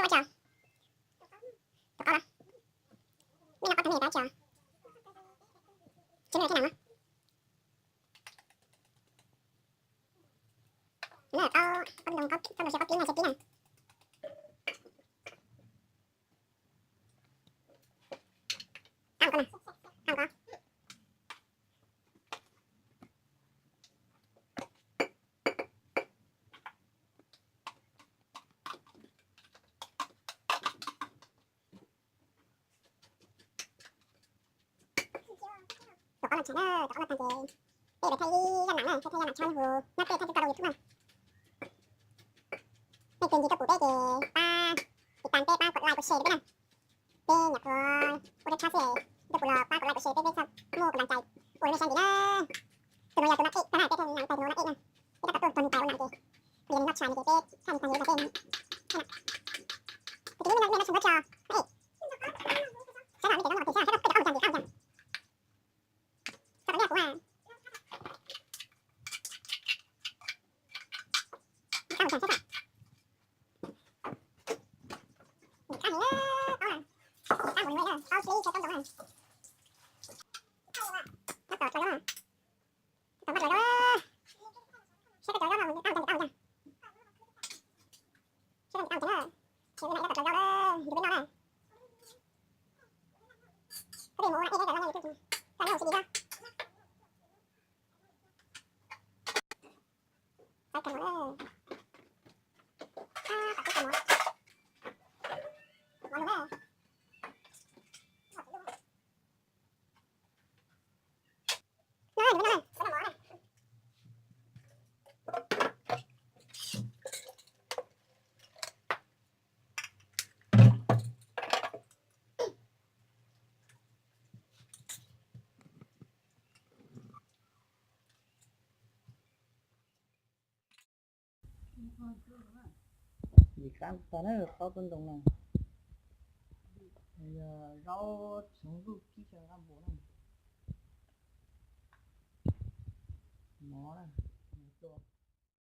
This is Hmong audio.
Ua tso. Tus qaub na. Nej noj qaub cov me tab tso. Tsis muaj thiab na. Qaub, qaub loo, qaub, qaub loo, qaub kib na, qaub kib na. Qaub na, qaub. Tus qaub los tshais na, tus qaub los tag ces peb yuav thaij ib zaj nam na, thaij ib zaj nam tshaj huv nyob peb thaij tsis tau rau YouTube na. Nej tus ntsis tuaj pum peb ces pab tiv tas peb, pab kuv like kuv share rau peb na. Peb nyuam qhuav ua tshab tshab xwb, nej tuaj pum los pab kuv like kuv share peb, peb thiaj muaj kuv las cais ua nej saib ntxiv na. Tus no yog tus no ej tag na, peb thiaj nam tag tus no ej na. Peb tab tom tuaj tua nws tais ua nam ces, yog nws noj tshais no ces peb thaij nws tag ua tau peb. Tus no nej noj tshais npaum tso, ej. Saib no nej cov noj qhov twg thiab, saib no peb cov noj qhov twg thiab. Tso tom ntej kuv na. Tso mus tso saib. Qab heev na, qaub na. Qab mus li qaub ntoo na. Tab tom tso zaub na. Tab tom npaj tso zaub. Saib koj tso zaub no, qab mus tso, qab mus tso. Saib koj tso zaub na. Ces ua nam tab tom tso zaub na, yus peb noj na. Koj peb mus ua ej, koj nyob ua twb tsis, koj nyob ua xis li na. Txawv kawg nkaus na. Ab, txawv kawg nkaus. Mov lug na. No, no, no, no mov na. Yim qab tag na, qaub tub ntoo na. Yog zaub txhuv nkuj kib chaw nqaj npua na. Mov na, mov tua.